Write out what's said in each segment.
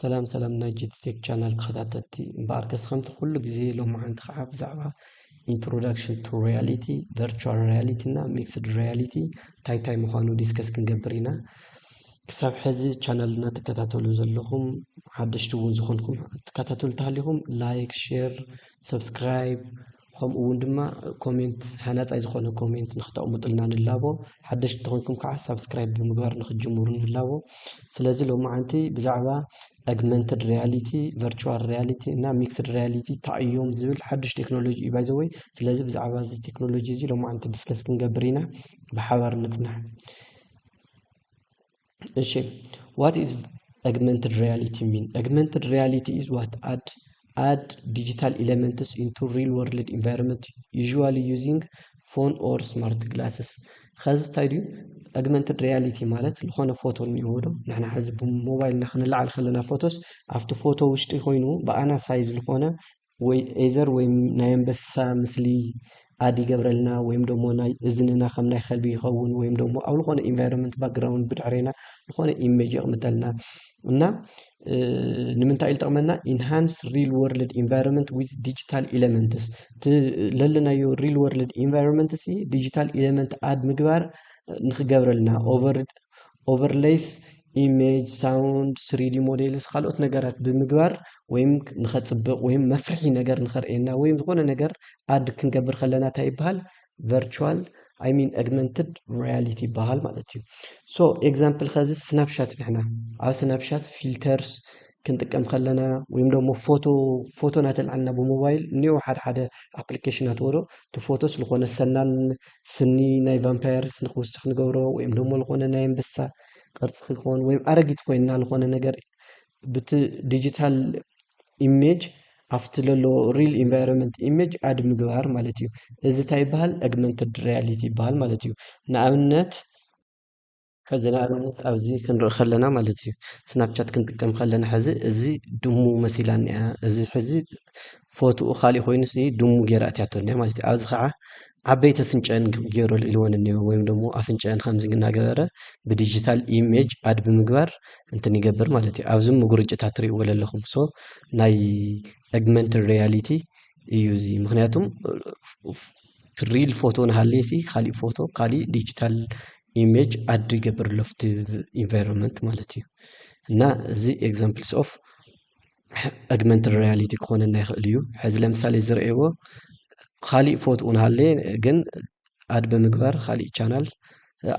ሰላም ሰላም ናይ ጂቲ ቴክ ቻናል ተኸታተልቲ፣ እምበኣርከስ ከምቲ ኩሉ ግዜ ሎማዓንቲ ከዓ ብዛዕባ introduction to reality፣ virtual reality እና mixed reality እንታይ እንታይ ምዃኑ ዲስከስ ክንገብር ኢና። ክሳብ ሕዚ ቻናልና ትከታተሉ ዘለኹም ሓደሽቲ እውን ዝኾንኩም ትከታተሉ እንተሃሊኹም ላይክ፣ ሼር፣ ሰብስክራይብ ከምኡ እውን ድማ ኮሜንት ሃናፃይ ዝኾነ ኮሜንት ንክተቕምጡልና ንላቦ። ሓደሽቲ እንተኾንኩም ከዓ ሳብስክራይብ ብምግባር ንክትጅምሩ ንላቦ። ስለዚ ሎማዓንቲ ብዛዕባ augmented reality፣ virtual reality እና mixed reality እንታይ እዮም ዝብል ሓዱሽ ቴክኖሎጂ እዩ ባይዘወይ። ስለዚ ብዛዕባ እዚ ቴክኖሎጂ እዚ ሎማዓንቲ ዲስከስ ክንገብር ኢና። ብሓባር ንፅናሕ። እሺ፣ what is augmented reality mean? Augmented reality is what add add digital elements into real world environment, usually using phone or smart glasses። ኸዚ እንታይ ድዩ augmented reality ማለት? ዝኾነ ፎቶ እኒኦ ዶ ንሕና ሕዚ ብሞባይልና ክንለዓል ከለና ፎቶስ ኣብቲ ፎቶ ውሽጢ ኮይኑ ብኣና ሳይዝ ዝኾነ ወይ ኤዘር ወይም ናይ ኣንበሳ ምስሊ ኣድ ይገብረልና ወይም ደሞ ናይ እዝንና ከም ናይ ከልቢ ይኸውን ወይም ደሞ ኣብ ዝኾነ ኢንቫይሮንመንት ባክግራውንድ ብድሕሬና ዝኾነ ኢሜጅ የቕምጠልና እና ንምንታይ እዩ ዝጠቕመና? Enhance real world environment with digital elements። ለለናዮ real world environment ሲ ዲጂታል ኤለመንት ኣድ ምግባር ንክገብረልና overlays፣ image፣ sound፣ three D models፣ ካልኦት ነገራት ብምግባር ወይም ንኸፅብቕ ወይም መፍርሒ ነገር ንኸርእየና ወይም ዝኾነ ነገር ኣድ ክንገብር ከለና እንታይ ይበሃል? Virtual I mean augmented reality ይበሃል ማለት እዩ። So example ኸዚ ስናፕሻት ንሕና ኣብ ስናፕሻት ፊልተርስ ክንጥቀም ከለና ወይም ደሞ ፎቶ ፎቶ እናተልዓልና ብሞባይል እኒኦ ሓደ ሓደ ኣፕሊኬሽናት ወዶ እቲ ፎቶስ ዝኾነ ሰናን ስኒ ናይ ቫምፓየርስ ንክውስኽ ንገብሮ ወይም ደሞ ዝኾነ ናይ ኣንበሳ ቅርፂ ክኾን ወይም ኣረጊት ኮይንና ዝኾነ ነገር ብቲ ዲጂታል ኢሜጅ ኣብቲ ለሎ ሪል ኢንቫይሮንመንት ኢሜጅ ኣድ ምግባር ማለት እዩ። እዚ እንታይ ይበሃል? Augmented reality ይበሃል ማለት እዩ። ንኣብነት ሕዚ ንኣብነት ኣብዚ ክንርኢ ከለና ማለት እዩ ስናፕቻት ክንጥቀም ከለና ሕዚ እዚ ድሙ መሲላ እኒኣ። እዚ ሕዚ ፎቶኡ ካሊእ ኮይኑ ድሙ ገይራ ኣትያቶ እኒኣ ማለት እዩ። ኣብዚ ከዓ ዓበይቲ ኣፍንጨን ገይሩ ኣልዒልወን እኒኦ ወይም ደሞ ኣፍንጨን ከምዚ እናገበረ ብዲጂታል ኢሜጅ ኣድ ብምግባር እንትን ይገብር ማለት እዩ። ኣብዚ ምጉርጭታት ትሪእዎ ዘለኹም ሶ ናይ augmented reality እዩ እዚ። ምክንያቱም ሪል ፎቶ ንሃለየ ሲ ካሊእ ፎቶ ካሊእ ዲጂታል ኢሜጅ ኣድ ይገብር ኣሎ ኣብቲ ኢንቫይሮንመንት ማለት እዩ። እና እዚ examples of augmented reality ክኾነና ይኽእል እዩ። ሕዚ ለምሳሌ ዝረእይዎ ካሊእ ፎቶ ንሃለየ ግን ኣድ ብምግባር ካሊእ ቻናል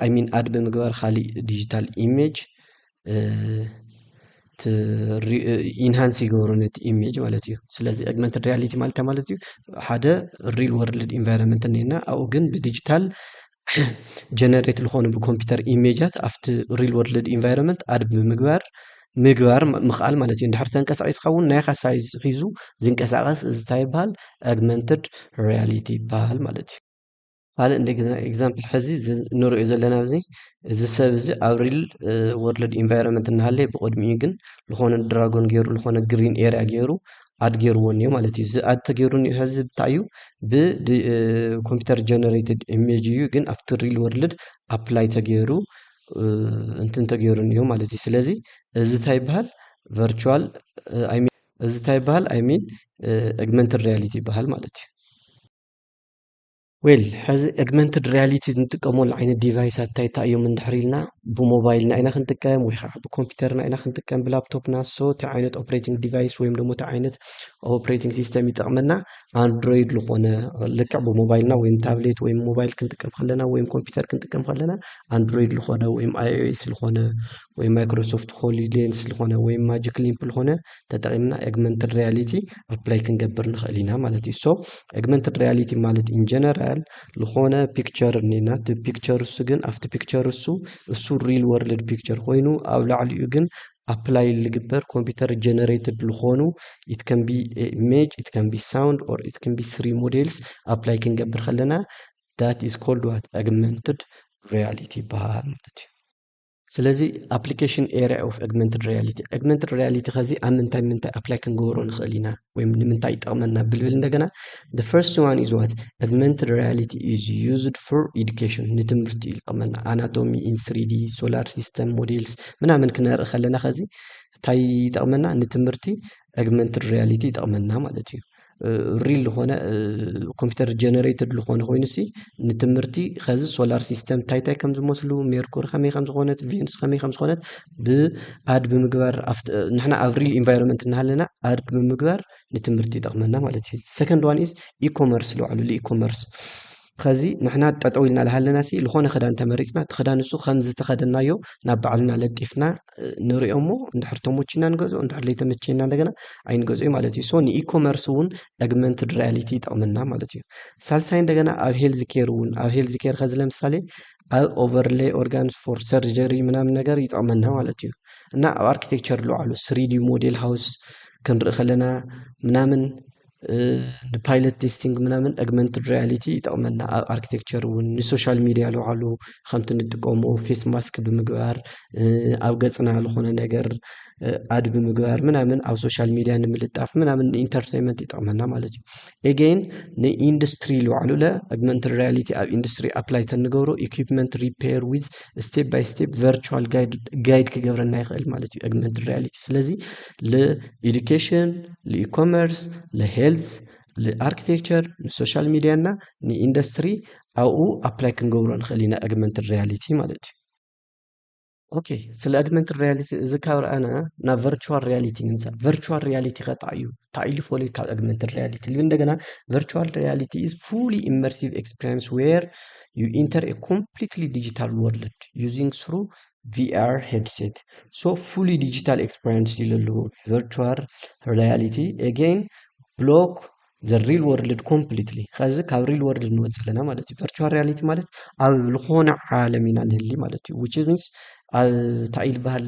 I mean ኣድ ብምግባር ካሊእ ዲጂታል ኢሜጅ ኢንሃንስ ይገብሮ ነቲ ኢሜጅ ማለት እዩ። ስለዚ augmented reality ማለት እንታይ ማለት እዩ? ሓደ ሪል ወርልድ ኢንቫይሮንመንት እኒና ኣብኡ ግን ብዲጂታል ጀነሬት ዝኾኑ ብኮምፒውተር ኢሜጃት ኣብቲ ሪል ወርልድ ኢንቫይሮንመንት ኣድ ብምግባር ምግባር ምኽኣል ማለት እዩ። እንድሕር ተንቀሳቒስካ እውን ናይኻ ሳይዝ ሒዙ ዝንቀሳቐስ እዚ እንታይ ይበሃል? Augmented reality ይበሃል ማለት እዩ። ካልእ እንደ ኤግዛምፕል ሕዚ ንሪኦ ዘለና እዚ እዚ ሰብ እዚ ኣብ ሪል ወርልድ ኢንቫይሮንመንት እናሃለየ ብቕድሚኡ ግን ዝኾነ ድራጎን ገይሩ ዝኾነ ግሪን ኤርያ ገይሩ ኣድ ገይርዎ እኒኦ ማለት እዩ። እዚ ኣድ ተገይሩ እኒኦ ሕዚ ብታይ እዩ? ብኮምፒውተር ጀነሬትድ ኢሜጅ እዩ፣ ግን ኣብቲ ሪል ወርልድ ኣፕላይ ተገይሩ እንትን ተገይሩ እኒኦ ማለት እዩ። ስለዚ እዚ እንታይ ይበሃል? ቨርቹዋል እዚ እንታይ ይበሃል? I mean augmented reality ይበሃል ማለት እዩ። ዌል ሕዚ augmented reality ንጥቀመሉ ዓይነት ዲቫይሳት እንታይ እንታይ እዮም እንድሕር ኢልና ብሞባይልና ኢና ክንጥቀም ወይ ከዓ ብኮምፒውተርና ኢና ክንጥቀም ብላፕቶፕና ሶ እቲ ዓይነት ኦፕሬቲንግ ዲቫይስ ወይም ደግሞ እቲ ዓይነት ኦፕሬቲንግ ሲስተም ይጠቕመና ኣንድሮይድ ዝኾነ ልክዕ ብሞባይልና ወይም ታብሌት ወይም ሞባይል ክንጥቀም ከለና ወይም ኮምፒውተር ክንጥቀም ከለና ኣንድሮይድ ዝኾነ ወይም iOS ዝኾነ ወይም ማይክሮሶፍት ሆሊሌንስ ዝኾነ ወይም ማጂክ ሊምፕ ዝኾነ ተጠቒምና augmented reality ኣፕላይ ክንገብር ንኽእል ኢና ማለት እዩ። So augmented reality ማለት in general ዝኾነ ፒክቸር እኒና እቲ ፒክቸር እሱ ግን ኣብቲ ፒክቸር እሱ እሱ ሪል ወርልድ ፒክቸር ኮይኑ ኣብ ላዕሊኡ ግን ኣፕላይ ልግበር ኮምፒውተር ጀነሬትድ ዝኾኑ it can be image, it can be sound or it can be three models ኣፕላይ ክንገብር ከለና that is called what? Augmented reality ይበሃል ማለት እዩ። ስለዚ application area of augmented reality፣ augmented reality ከዚ ኣብ ምንታይ ምንታይ apply ክንገብሮ ንኽእል ኢና ወይ ንምንታይ ይጠቕመና ብልብል እንደገና፣ the first one is what? Augmented reality is used for education፣ ንትምህርቲ ይጠቕመና። Anatomy in three D፣ solar system models ምናምን ክነርኢ ከለና ከዚ እንታይ ይጠቕመና? ንትምህርቲ augmented reality ይጠቕመና ማለት እዩ። ሪል ዝኾነ ኮምፒውተር generated ዝኾነ ኮይኑ ሲ ንትምህርቲ ከዚ ሶላር ሲስተም እንታይ እንታይ ከም ዝመስሉ፣ ሜርኩሪ ከመይ ከም ዝኾነት፣ ቬኑስ ከመይ ከም ዝኾነት ብኣድ ብምግባር ንሕና ኣብ ሪል ኢንቫይሮንመንት እናሃለና ኣድ ብምግባር ንትምህርቲ ይጠቕመና ማለት እዩ። Second one is e-commerce፣ ልባዕሉ e-commerce። ከዚ ንሕና ጠጠው ኢልና ልሃለና ሲ ዝኾነ ክዳን ተመሪፅና እቲ ክዳን እሱ ከም ዝተኸደናዮ ናብ ባዕልና ለጢፍና ንሪኦ እሞ እንድሕር ተመቺና ንገዝኦ፣ እንድሕር ለይተመቸና እንደገና ኣይንገዝኦ ማለት እዩ። So ን e-commerce እውን augmented reality ይጠቕመና ማለት እዩ። ሳልሳይ እንደገና ኣብ health care እውን፣ ኣብ health care ከዚ ለምሳሌ ኣብ overlay organs for surgery ምናምን ነገር ይጠቕመና ማለት እዩ። እና ኣብ architecture ልባዕሉ three D model house ክንርኢ ከለና ምናምን ን pilot testing ምናምን augmented reality ይጠቕመና። ኣብ architecture እውን ንሶሻል ሚድያ ልባዕሉ ከምቲ ንጥቀሞ face mask ብምግባር ኣብ ገፅና ዝኾነ ነገር ኣድ ብምግባር ምናምን ኣብ ሶሻል ሚድያ ንምልጣፍ ምናምን ን entertainment ይጠቕመና ማለት እዩ። Again ን industry ልባዕሉ ለ augmented reality ኣብ industry apply ተንገብሮ equipment repair with step by step virtual guide ክገብረና ይኽእል ማለት እዩ augmented reality። ስለዚ ል education፣ ል e-commerce፣ ል health፣ ል architecture፣ ን social media እና ን industry ኣብኡ apply ክንገብሮ ንኽእል ኢና augmented reality ማለት እዩ። ኦኬ፣ ስለ augmented reality እዚ ካብ ረኣና ናብ virtual reality ንምጻእ። Virtual reality ከ እንታይ እዩ? እንታይ ኢሉ ይፈልዮ ካብ augmented reality? እንደገና virtual reality is fully immersive experience where you enter a completely digital world using through V R headset. So fully digital experience ኢሉ ኣሎ virtual reality። Again block the real world completely። ከዚ ካብ real world ንወፅእ ኣለና ማለት እዩ። Virtual reality ማለት ኣብ ዝኾነ ዓለም ኢና ንህሊ ማለት እዩ። Which means እንታይ ይበሃል?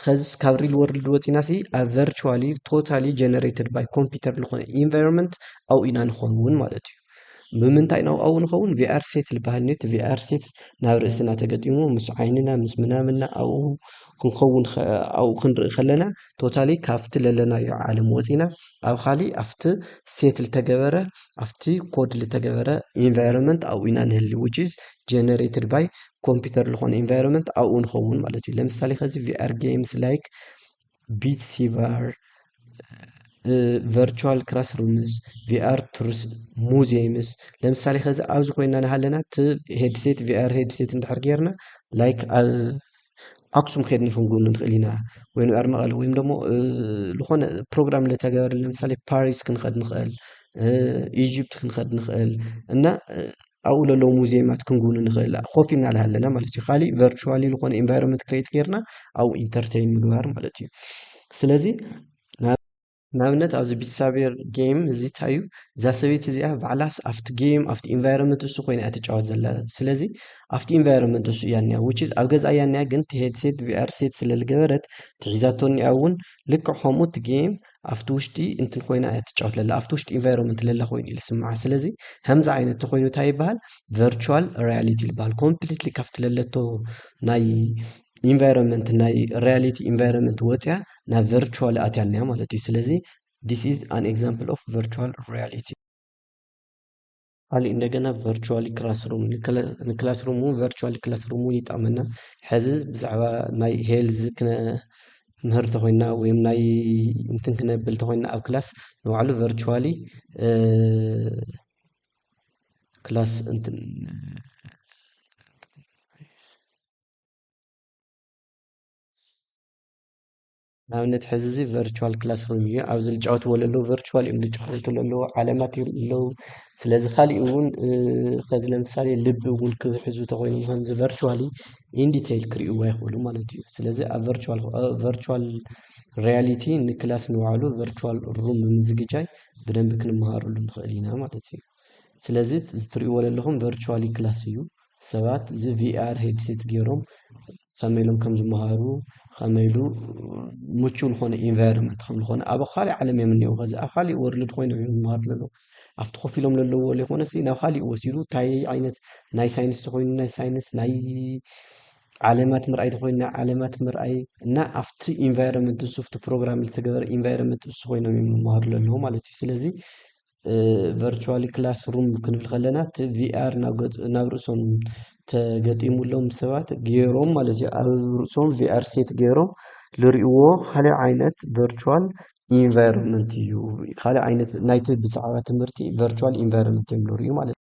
ከዚ ካብ real world ወፂና ሲ ኣብ virtually totally generated by computer ዝኾነ environment ኣብኡ ኢና ንኸውን ማለት እዩ። ብምንታይ ኢና ኣብኡ ንኸውን? V R set ዝበሃል ነቲ V R set ናብ ርእስና ተገጢሙ ምስ ዓይንና ምስ ምናምንና ኣብኡ ክንኸውን ኣብኡ ክንርኢ ከለና totally ካብቲ ለለናዮ ዓለም ወፂና ኣብ ካሊእ ኣብቲ set ዝተገበረ ኣብቲ code ዝተገበረ environment ኣብኡ ኢና ንህሊ which is generated by computer ዝኾነ environment ኣብኡ ንኸውን ማለት እዩ። ለምሳሌ ከዚ V R games like Beat Saber፣ virtual classrooms፣ V R tours፣ museums። ለምሳሌ ከዚ ኣብዚ ኮይና እናሃለና እቲ headset V R headset እንድሕር ጌርና like ኣብ ኣክሱም ከድና ክንጉብኒ ንኽእል ኢና፣ ወይም ኣብ መቐለ ወይም ደሞ ዝኾነ ፕሮግራም ለተገበረ ለምሳሌ ፓሪስ ክንኸድ ንኽእል፣ ኢጅፕት ክንኸድ ንኽእል እና ኣብኡ ለለዉ ሙዚየማት ክንጉብኒ ንኽእል ኮፍ ኢልና ለሃለና ማለት እዩ። ካሊእ virtually ዝኾነ environment create ጌርና ኣብኡ entertain ምግባር ማለት እዩ። ስለዚ ንኣብነት ኣብዚ ቢት ሳቤር game እዚ እንታይ እዩ? እዛ ሰበይቲ እዚኣ ባዕላስ ኣብቲ game ኣብቲ environment እሱ ኮይና እያ ትጫወት ዘላ። ስለዚ ኣብቲ environment እሱ እያ እኒኣ which is ኣብ ገዛ እያ እኒኣ ግን እቲ headset V R set ስለ ዝገበረት እቲ ሒዛቶ እኒኣ እውን ልክዕ ከምኡ እቲ game ኣብቲ ውሽጢ እንትን ኮይና እያ ትጫወት ለላ ኣብቲ ውሽጢ environment ለላ ኮይኑ እዩ ዝስምዓ። ስለዚ ከምዚ ዓይነት ተኮይኑ እንታይ ይበሃል? Virtual reality ይበሃል። Completely ካብቲ ለለቶ ናይ environment ናይ reality environment ወፅያ ናብ virtual ኣትያ እኒኣ ማለት እዩ። ስለዚ this is an example of virtual reality። ካሊእ እንደገና virtually classroom ን classroom እውን virtually classroom እውን ይጠቕመና። ሕዚ ብዛዕባ ናይ health ክነምህር ተኮይና ወይም ናይ እንትን ክነብል ተኮይና ኣብ class ንባዕሉ virtually class እንትን ንኣብነት ሕዚ እዚ virtual classroom እዩ። ኣብዚ ዝጫወትዎ ለለዉ virtual እዮም ዝጫወቱ ለለዉ፣ ዓለማት ይርእዩ ኣለዉ። ስለዚ ካሊእ እውን ከዚ ለምሳሌ ልቢ እውን ክሕዙ ተኮይኖም ከምዚ virtually in detail ክርእይዎ ይኽእሉ ማለት እዩ። ስለዚ ኣብ virtual virtual reality ንክላስ ንባዕሉ virtual room ብምዝግጃይ ብደንቢ ክንመሃረሉ ንኽእል ኢና ማለት እዩ። ስለዚ እዚ ትርእይዎ ዘለኹም virtually class እዩ። ሰባት እዚ V R headset ገይሮም ከመይ ኢሎም ከም ዝመሃሩ ከመይ ኢሉ ምቹው ዝኾነ environment ከም ዝኾነ ኣብ ካሊእ ዓለም እዮም እኒአው። ከዚ ኣብ ካሊእ world ኮይኖም እዮም ዝመሃሩ ዘለዉ። ኣብቲ ኮፍ ኢሎም ዘለዉ ዘይኮነሲ ናብ ካሊእ ወሲዱ እንታይ ዓይነት ናይ ሳይንስ ተኮይኑ ናይ ሳይንስ ናይ ዓለማት ምርኣይ ተኮይኑ ናይ ዓለማት ምርኣይ እና ኣብቲ environment እሱ ኣብቲ ፕሮግራም ዝተገበረ environment እሱ ኮይኖም እዮም መሃሩ ዘለዉ ማለት እዩ። ስለዚ virtual classroom ክንብል ከለና እቲ ቪኣር ናብ ርእሶም ተገጢሙሎም ሰባት ገይሮም ማለት እዩ። ኣብ ርእሶም ቪኣር ሴት ገይሮም ዝርእይዎ ካልእ ዓይነት virtual environment እዩ። ካልእ ዓይነት ናይቲ ብዛዕባ ትምህርቲ virtual environment እዮም ዝርእዩ ማለት እዩ።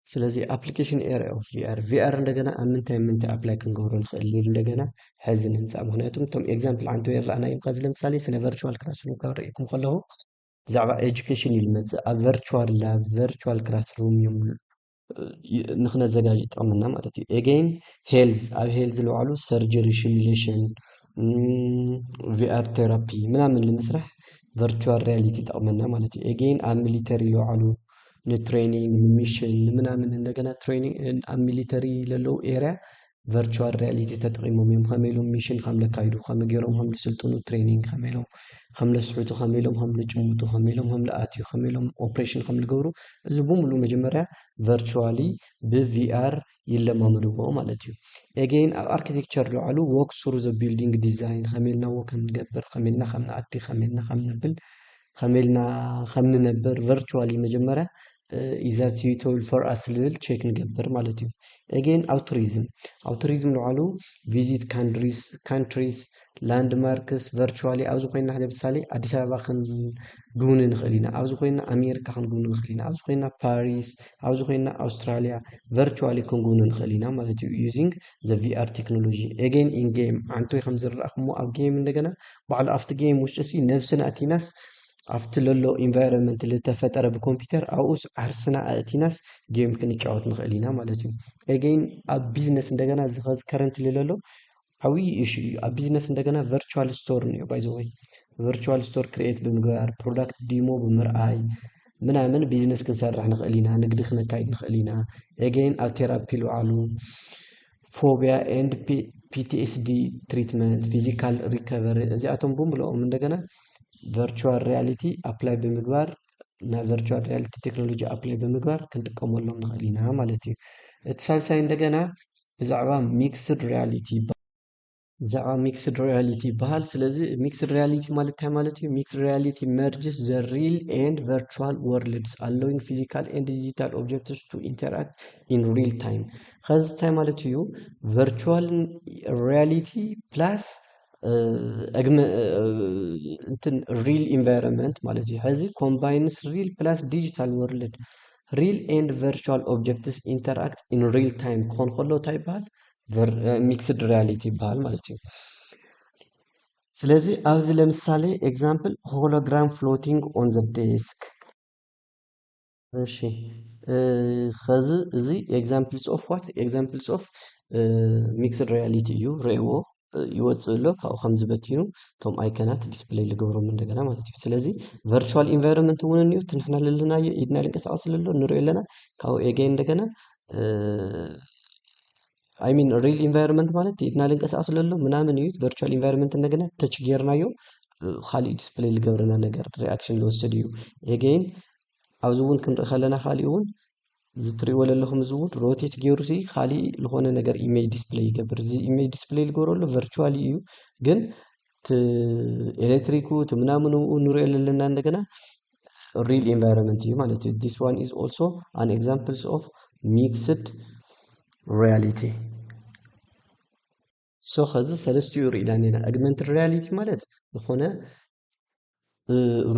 ስለዚ application area of ቪኣር ቪኣር እንደገና ኣብ ምንታይ ምንታይ ኣፕላይ ክንገብሮ ንኽእል ንብል እንደገና ሕዚ ንምፃእ። ምክንያቱም እቶም ኤግዛምፕል ዓንቶ የረኣናዮም ከዚ ለምሳሌ ስለ ቨርቹዋል ክላስሩም ካብ ርእኩም ከለኹ ብዛዕባ ኤጁኬሽን እዩ ዝመፅእ። ኣብ ቨርቹዋል ላብ ቨርቹዋል ክላስሩም እዮም ንክነዘጋጅ ይጠቕመና ማለት እዩ። ኤጌን ሄልዝ ኣብ ሄልዝ ዝለዓሉ ሰርጀሪ ሲሙሌሽን ቪኣር ቴራፒ ምናምን ንምስራሕ ቨርቹዋል ሪያሊቲ ይጠቕመና ማለት እዩ። ኤጌን ኣብ ሚሊተሪ ዝለዓሉ ንትሬኒንግ ንሚሽን ንምናምን እንደገና ትሬኒንግ ኣብ ሚሊተሪ ለለዉ ኤርያ ቨርቹዋል ሪያሊቲ ተጠቒሞም እዮም ከመይ ኢሎም ሚሽን ከም ለካይዱ ከመይ ገይሮም ከም ዝስልጥኑ ትሬኒንግ ከመይ ኢሎም ከም ለስሕቱ ከመይ ኢሎም ከም ልጭምጡ ከመይ ኢሎም ከም ልኣትዩ ከመይ ኢሎም ኦፕሬሽን ከም ልገብሩ እዚ ብምሉ መጀመርያ ቨርቹዋሊ ብቪኣር ይለማመድዎ ማለት እዩ። ኤጌን ኣብ ኣርኪቴክቸር ዝለዓሉ ወክ ስሩ ዘ ቢልዲንግ ዲዛይን ከመይ ኢልና ወክ ከም ንገብር ከመይ ኢልና ከም ንኣቲ ከመይ ኢልና ከም ንብል ከመይ ኢልና ከም ንነብር ቨርቹዋሊ መጀመርያ is that suitable for us ዝብል ቼክ ንገብር ማለት እዩ። ኤጌን ኣብ ቱሪዝም ኣብ ቱሪዝም ንባዕሉ ቪዚት ካንትሪስ ላንድማርክስ ቨርቹዋሊ ኣብዚ ኮይና ለምሳሌ ኣዲስ ኣበባ ክንግብኒ ንኽእል ኢና። ኣብዚ ኮይና ኣሜሪካ ክንግብኒ ንኽእል ኢና። ኣብዚ ኮይና ፓሪስ ኣብዚ ኮይና ኣውስትራሊያ ቨርቹዋሊ ክንግብኒ ንኽእል ኢና ማለት እዩ። using the ቪኣር ቴክኖሎጂ ኤጌን ኢን ጌም ዓንቶይ ከም ዝረኣኹሞ ኣብ ጌም እንደገና ባዕሉ ኣብቲ ጌም ውሽጢ ሲ ነብስና ኣቲናስ ኣብቲ ለሎ ኢንቫይሮንመንት ልተፈጠረ ብኮምፒውተር ኣብኡስ ዓርስና ኣእቲናስ ጌም ክንጫወት ንኽእል ኢና ማለት እዩ። ኤጌን ኣብ ቢዝነስ እንደገና እዚ ኸዚ ከረንትሊ ለሎ ዓብዪ ኢሹ እዩ። ኣብ ቢዝነስ እንደገና ቨርቹዋል ስቶር እኒኦ ባይዘወይ ቨርቹዋል ስቶር ክሪኤት ብምግባር ፕሮዳክት ዲሞ ብምርኣይ ምናምን ቢዝነስ ክንሰርሕ ንኽእል ኢና፣ ንግዲ ክነካይድ ንኽእል ኢና። ኤጌን ኣብ ቴራፒ ልውዓሉ ፎቢያ ኤንድ ፒቲኤስዲ ትሪትመንት ፊዚካል ሪከቨሪ እዚኣቶም ብምልኦም እንደገና ቨርቹዋል ሪያሊቲ ኣፕላይ ብምግባር ናይ ቨርቹዋል ሪያሊቲ ቴክኖሎጂ ኣፕላይ ብምግባር ክንጥቀመሎም ንኽእል ኢና ማለት እዩ። እቲ ሳልሳይ እንደገና ብዛዕባ ሚክስድ ሪያሊቲ ይበሃል። ብዛዕባ ሚክስድ ሪያሊቲ ይበሃል። ስለዚ ሚክስድ ሪያሊቲ ማለት እንታይ ማለት እዩ? ሚክስድ ሪያሊቲ merges the real and virtual worlds allowing physical and digital objects to interact in real time። ከዚ እንታይ ማለት እዩ? ቨርቹዋል ሪያሊቲ ፕላስ እንትን ሪል ኢንቫይሮንመንት ማለት እዩ። ሕዚ combines real plus digital world real and virtual objects interact in real time ክኾን ከሎ እንታይ ይበሃል? ሚክስድ ሪያሊቲ ይበሃል ማለት እዩ። ስለዚ ኣብዚ ለምሳሌ example hologram floating on the desk እሺ ኸዚ እዚ examples of what examples of ሚክስድ ሪያሊቲ እዩ። ርእይዎ ይወፅእ ኣሎ ካብኡ ከም ዝበትዩ እቶም ኣይከናት ዲስፕሌይ ልገብሮም እንደገና ማለት እዩ። ስለዚ ቨርቹዋል ኢንቫይሮንመንት እውን እኒኦ እቲ ንሕና ለለናዮ ኢድና ልንቀሳቀስ ለሎ ንሪኦ ኣለና ካብኡ ኤገይ እንደገና I mean real environment ማለት ኢድና ልንቀሳቀስ ለሎ ምናምን እዩ። ቨርቹዋል ኢንቫይሮንመንት እንደገና ተች ጌርናዮ ካልእ ዲስፕሌይ ልገብረና ነገር ሪኣክሽን ልወስድ እዩ። ኤገይን ኣብዚ እውን ክንርኢ ከለና ካልእ እውን እዚ ትሪእዎ ዘለኹም እዚ እውን ሮቴት ገይሩ ሲ ካልእ ዝኾነ ነገር ኢሜጅ ዲስፕሌይ ይገብር። እዚ ኢሜጅ ዲስፕሌይ ልገብረሉ ቨርቹዋሊ እዩ፣ ግን እቲ ኤሌክትሪኩ እቲ ምናምኑ ንሪኦ ዘለና እንደገና ሪል ኢንቫይሮንመንት እዩ ማለት እዩ። This one is also an examples of mixed reality. So ኸዚ ሰለስቲኡ ርኢና ኔና ኣግመንትድ ሪያሊቲ ማለት ዝኾነ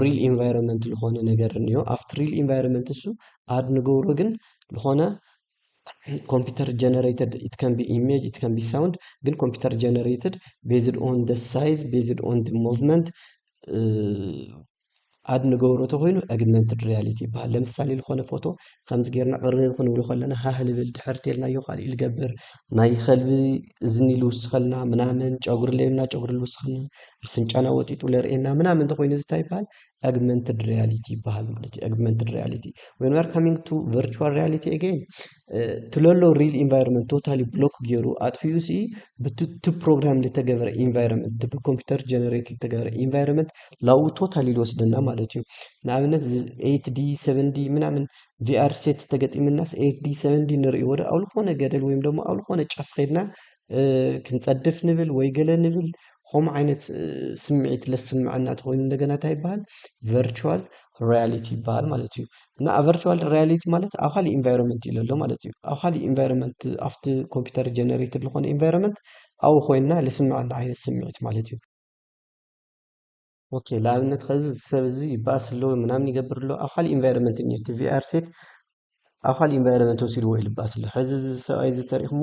ሪል ኢንቫይሮንመንት ዝኾነ ነገር እኒኦ ኣብቲ ሪል ኢንቫይሮንመንት እሱ ኣድ ንገብሮ ግን ዝኾነ computer generated it can be image it can be sound ግን computer generated based on the size based on the movement ኣድ ንገብሮ ተኮይኑ ኣግመንትድ ሪያሊቲ ይበሃል። ለምሳሌ ዝኾነ ፎቶ ከምዚ ጌርና ቅርብ ክንብሎ ከለና ሃህ ልብል ድሕር ቴልናዮ ካልእ ልገብር ናይ ከልቢ እዝኒ ልውስኸልና ምናምን ጨጉሪ ሌብና ጨጉሪ ልውስኸልና ኣፍንጫና ወጢጡ ለርእየና ምናምን እንተኮይኑ እዚ እንታይ ይበሃል? augmented reality ይበሃል ማለት እዩ። Augmented reality, when we are coming to virtual reality again, ትለሎ real environment totally block ገይሩ ኣጥፊኡ ሲ ብቲ ፕሮግራም ዝተገበረ environment፣ ብኮምፒውተር generate ዝተገበረ environment ላብኡ totally ይወስደና ማለት እዩ። ንኣብነት eight D seven D ምናምን VR set ተገጢምናስ eight D seven D ንርእዮ ወደ ኣብ ዝኾነ ገደል ወይም ደግሞ ኣብ ዝኾነ ጫፍ ኸድና ክንፀድፍ ንብል ወይ ገለ ንብል፣ ከምኡ ዓይነት ስምዒት ለስምዐና ተኮይኑ እንደገና እንታይ ይበሃል? Virtual reality ይበሃል ማለት እዩ። እና virtual reality ማለት ኣብ ካሊእ environment እዩ ዘሎ ማለት እዩ። ኣብ ካሊእ environment፣ ኣብቲ ኮምፒውተር generated ዝኾነ environment ኣብኡ ኮይንና ለስምዐና ዓይነት ስምዒት ማለት እዩ። ኦኬ፣ ለኣብነት ከዚ ሰብ እዚ ይበኣስ ኣሎ ምናምን ይገብር ኣሎ ኣብ ካሊእ environment እኒኦ፣ እቲ VR set ኣብ ካሊእ environment ወሲድዎ እዩ ልበኣስ ኣሎ። ሕዚ እዚ ሰብኣይ እዚ ተሪእኹሞ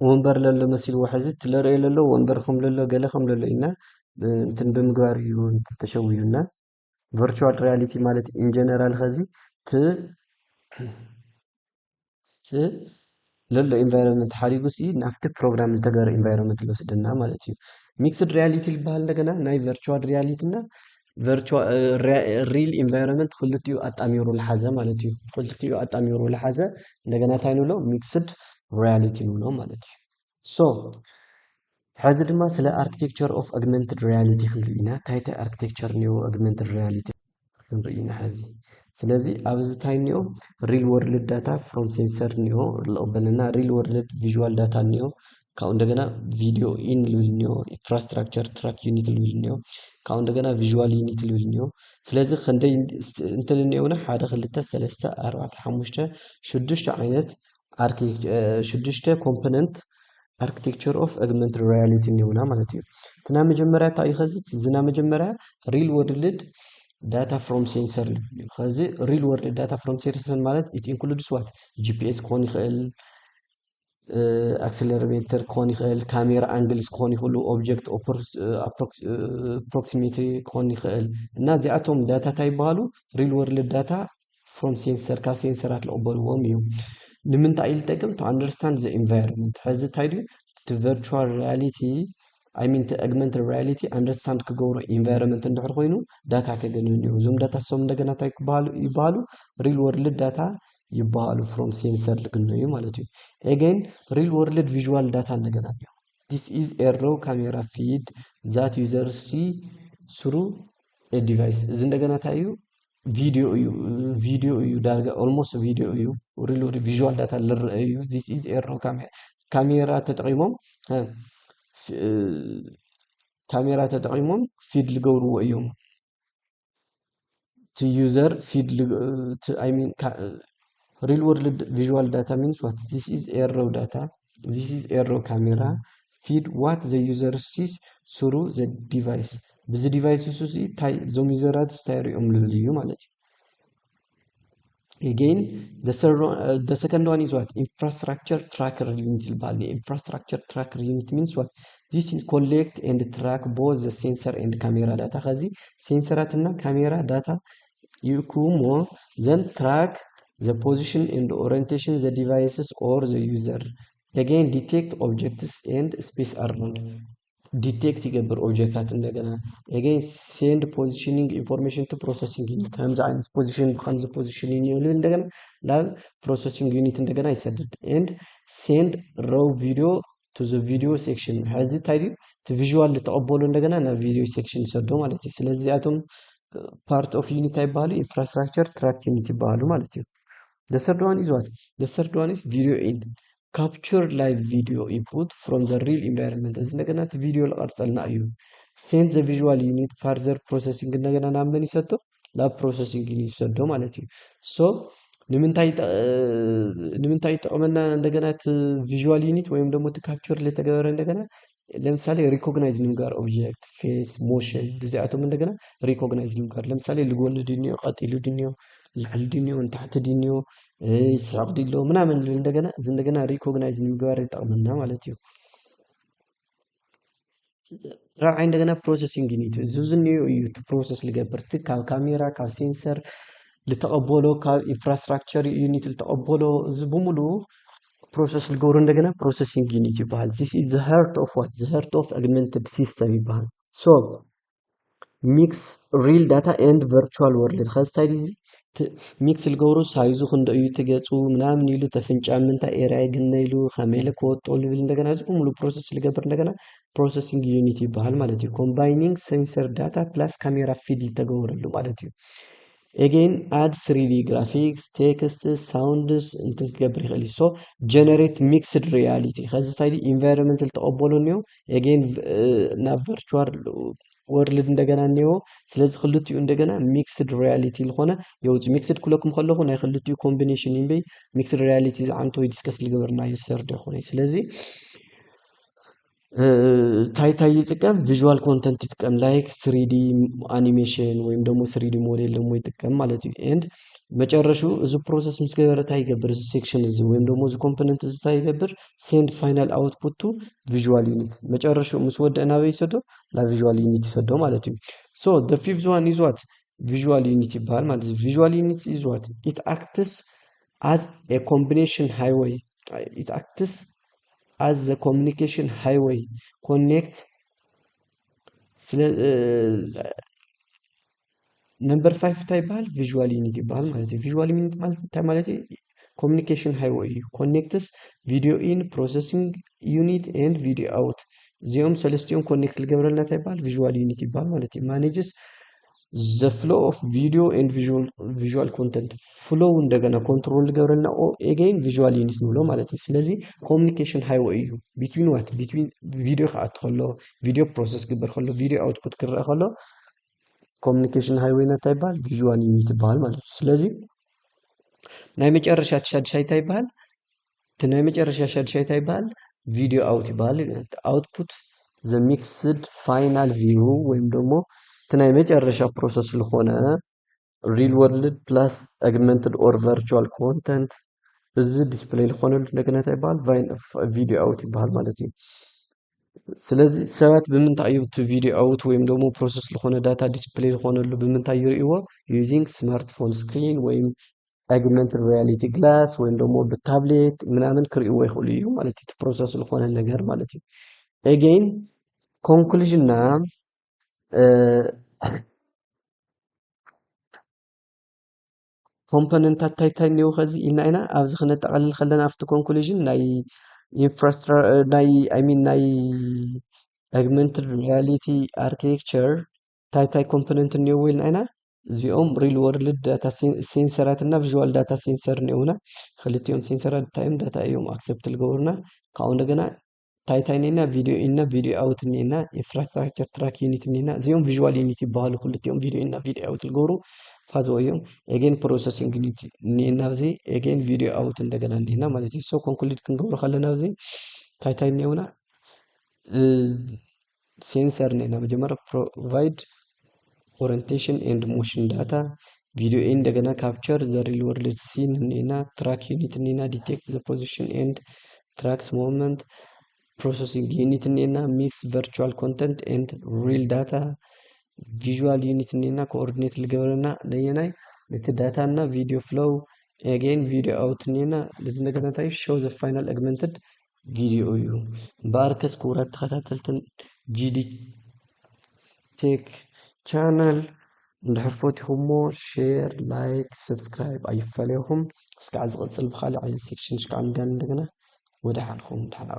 ወንበር ለሎ መሲልዎ፣ ሕዚ እቲ ለርእዮ ለሎ ወንበር ከም ለሎ ገለ ከም ለሎ ኢና እንትን ብምግባር እዩ እንትን ተሸዊዱና። Virtual reality ማለት in general ከዚ ት ለሎ environment ሓሪጉ ሲ ናብቲ ፕሮግራም ዝተገበረ environment ልወስደና ማለት እዩ። Mixed reality ዝበሃል እንደገና ናይ virtual reality እና real environment ክልቲኡ ኣጣሚሩ ልሓዘ ማለት እዩ። ክልቲኡ ኣጣሚሩ ልሓዘ እንደገና እንታይ ንብሎ? Mixed reality ንብሎ ማለት እዩ። So ሕዚ ድማ ስለ architecture of augmented reality ክንርኢ ኢና። እንታይ እንታይ architecture እኒኦ augmented reality ክንርኢ ኢና ሕዚ። ስለዚ ኣብዚ እንታይ እኒኦ? Real world data from sensor እኒኦ ልቕበለና፣ real world visual data እኒኦ፣ ካብኡ እንደገና video in ልብል እኒኦ፣ infrastructure track unit ልብል እኒኦ፣ ካብኡ እንደገና visual unit ልብል እኒኦ። ስለዚ ክንደይ እንትን እኒኦና? ሓደ ክልተ ሰለስተ ኣርባዕተ ሓሙሽተ ሽዱሽተ ዓይነት ሽዱሽተ component architecture of augmented reality እኒኦና ማለት እዩ። እቲ ናይ መጀመርያ እንታይ እዩ? ከዚ እዚ ናይ መጀመርያ real world data from sensor ልብል እዩ። ከዚ real world data from sensor ማለት it includes what? GPS ክኾን ይኽእል፣ accelerometer ክኾን ይኽእል፣ camera angles ክኾን ይኽእሉ፣ object proximity ክኾን ይኽእል። እና እዚኣቶም data እንታይ ይበሃሉ? Real world data from sensor፣ ካብ ሴንሰራት ልቕበልዎም እዮም። ንምንታይ እዩ ልጠቅም? To understand the environment። ሕዚ እንታይ ድዩ እቲ virtual reality፣ I mean እቲ augmented reality understand ክገብሮ environment እንድሕር ኮይኑ data ከገንዩ እዮም። እዞም data ሶም እንደገና እንታይ ክበሃሉ ይበሃሉ? Real world data ይበሃሉ፣ from sensor ልግነዩ ማለት እዩ። Again real world visual data እንደገና እዮም። This is a raw camera feed that user see through a device። እዚ እንደገና እንታይ እዩ? ቪዲዮ እዩ። ቪዲዮ እዩ፣ ዳርጋ almost ቪዲዮ እዩ። Real visual data ልረአ እዩ። This is a raw camera። ካሜራ ተጠቂሞም ካሜራ ተጠቂሞም feed ልገብርዎ እዮም። እቲ user feed I mean real world visual data means what? This is a raw data, this is a raw camera feed what the user sees through the device። ብዚ device እሱ እንታይ እዞም user ኣት እንታይ ሪኦም ልብል እዩ ማለት እዩ። Again the second one is what? Infrastructure tracker unit ይበሃል። Infrastructure tracker unit means what? This collect and track both the sensor and camera data። ከዚ ሴንሰራትና ካሜራ data ይእክቡ እሞ then track the position and orientation the devices or the user። Again detect objects and space around። Detect ይገብር ኦብጀክታት እንደገና። Again send positioning information to processing unit። ከምዚ ዓይነት position ብከምዚ position ይንዮ ልብል እንደገና ናብ processing unit እንደገና ይሰድድ። And send raw video to the video section። ሕዚ እንታይ ድዩ እቲ visual ዝተቐበሉ እንደገና ናብ video section ይሰዶ ማለት እዩ። ስለዚ እዚኣቶም part of unit እንታይ ይበሃሉ? Infrastructure track unit ይበሃሉ ማለት እዩ። The third one is what? The third one is video in capture live video input from the real environment። እዚ እንደገና እቲ ቪዲዮ ልቐርፀልና እዩ። Send the visual unit further processing እንደገና ናብ መን ይሰዶ? ናብ processing unit ይሰዶ ማለት እዩ። So ንምንታይ ይጠቕመና እንደገና እቲ visual unit ወይም ደግሞ እቲ capture ልተገበረ እንደገና ለምሳሌ recognize ንምግባር object፣ face፣ motion እዚኣቶም እንደገና recognize ንምግባር ለምሳሌ ልጎኒ ድንዮ፣ ቀጢሉ ድንዮ፣ ላዕሊ ድንዮ፣ ንታሕቲ ድንዮ፣ ይስሕቕ ድሎ ምናምን እንደገና እዚ እንደገና recognize ንምግባር ይጠቕመና ማለት እዩ። ራብዓይ እንደገና processing unit እዚ ዝኒኦ እዩ እቲ process ልገብር እቲ ካብ ካሜራ ካብ ሴንሰር ልተቐበሎ ካብ infrastructure unit ልተቐበሎ እዚ ብምሉ process ልገብሮ እንደገና processing unit ይበሃል። This is the heart of what? The heart of augmented system ይበሃል። So mix real data and virtual world ከዚ እንታይ ድዩ mix ልገብሮ size ኡ ክንደይ እዩ እቲ ገፁ ምናምን ኢሉ ተፍንጫ ምንታይ area ይግነ ኢሉ ከመይ ኢለ ክወጦ ልብል እንደገና እዚ ብምሉ process ልገብር እንደገና processing unit ይበሃል ማለት እዩ። Combining sensor data plus camera feed ዝተገበረሉ ማለት እዩ። Again add three D graphics, text, sounds እንትን ክገብር ይኽእል እዩ። So generate mixed reality ከዚ እንታይ ድዩ environment ልተቐበሎ እኒኦ again ናብ virtual world እንደገና እኒኦ። ስለዚ ክልቲኡ እንደገና mixed reality ዝኾነ የውፅእ። Mixed ክብለኩም ከለኹ ናይ ክልቲኡ combination እምበይ mixed reality ዝዓንቶ ወይ discuss ልገበርናዮ ሰርደ ይኾነ። ስለዚ እንታይ እንታይ ይጥቀም? Visual content ይጥቀም like three D animation ወይም ደግሞ three D model ደግሞ ይጥቀም ማለት እዩ። And መጨረሹ እዚ process ምስ ገበረ እንታይ ይገብር? እዚ section እዚ ወይም ደግሞ እዚ component እዚ እንታይ ይገብር? Send final output to visual unit። መጨረሹ ምስ ወደአ ናበይ ይሰዶ? ናብ visual unit ይሰዶ ማለት እዩ። So the fifth one is what? Visual unit ይበሃል ማለት እዩ። Visual unit is what? It acts as a combination highway. It acts as the communication highway connect ስለ number five እንታይ ይበሃል? Visual unit ይበሃል ማለት እዩ። Visual unit ማለት እንታይ ማለት እዩ? Communication highway እዩ። Connects video in, processing unit and video out። እዚኦም ሰለስቲኦም connect ልገብረልና እንታይ ይበሃል? Visual unit ይበሃል ማለት እዩ። Manages the flow of video and visual visual content። Flow እንደገና control ልገብረልና again visual unit ንብሎ ማለት እዩ። ስለዚ communication highway እዩ። Between what? Between video ክኣቱ ከሎ፣ video process ክግበር ከሎ፣ video output ክረአ ከሎ communication highway ና እንታይ ይበሃል? Visual unit ይበሃል ማለት እዩ። ስለዚ ናይ መጨረሻ እቲ ሻድሻይ እንታይ ይበሃል? እቲ ናይ መጨረሻ ሻድሻይ እንታይ ይበሃል? Video out ይበሃል። Output the mixed final view ወይም ደግሞ እቲ ናይ መጨረሻ process ዝኾነ real world plus augmented or virtual content እዚ display ዝኾነሉ እንደገና እንታይ ይበሃል? Video out ይበሃል ማለት እዩ። ስለዚ ሰባት ብምንታይ እዮም እቲ video out ወይም ደግሞ process ዝኾነ data display ዝኾነሉ ብምንታይ ይርእይዎ? Using smartphone screen ወይም augmented reality glass ወይም ደግሞ ብታብሌት ምናምን ክርእይዎ ይኽእሉ እዩ ማለት እዩ። እቲ process ዝኾነ ነገር ማለት እዩ። Again conclusion ና component ታት እንታይ እንታይ እኒአው ከዚ ኢልና ኢና ኣብዚ ክነጠቓልል ከለና ኣብቲ conclusion ናይ infrastructure ናይ I mean ናይ augmented reality architecture እንታይ እንታይ component እኒአው ኢልና ኢና። እዚኦም real world data sensor ኣትና visual data sensor እኒአውና። ክልቲኦም sensor ታት እንታይ እዮም? Data እዮም accept ልገብሩና። ካብኡ እንደገና እንታይ እንታይ እኒአና? Video in ና video out እኒአና፣ infrastructure track unit እኒአና። እዚኦም visual unit ይበሃሉ። ክልቲኦም video in ና video out ልገብሩ ፋዝዎ እዮም። Again processing unit እኒአና ኣብዚ again video out እንደገና እኒአና ማለት እዩ። So conclude ክንገብሮ ከለና ኣብዚ እንታይ እንታይ እኒአውና? Sensor እኒአና። መጀመርያ provide orientation and motion data፣ video in እንደገና capture the real world scene እኒአና፣ track unit እኒአና፣ detect the position and tracks movement፣ processing unit እኒአና፣ mix virtual content and real data፣ visual unit እኒአና፣ coordinate ልገብረና ነየናይ ነቲ data እና video flow፣ again video out እኒአና። እዚ እንደገና እንታይ show the final augmented video እዩ። እምበኣርከስ ክቡራት ተኸታተልትን GD Tech channel እንድሕር ፈቲኹሞ share፣ like፣ subscribe ኣይፈለየኹም። እስካዕ ዝቕፅል ብካሊእ ዓይነት section ሽካዕ ንጋን እንደገና ወደ ሓንኹም ድሓን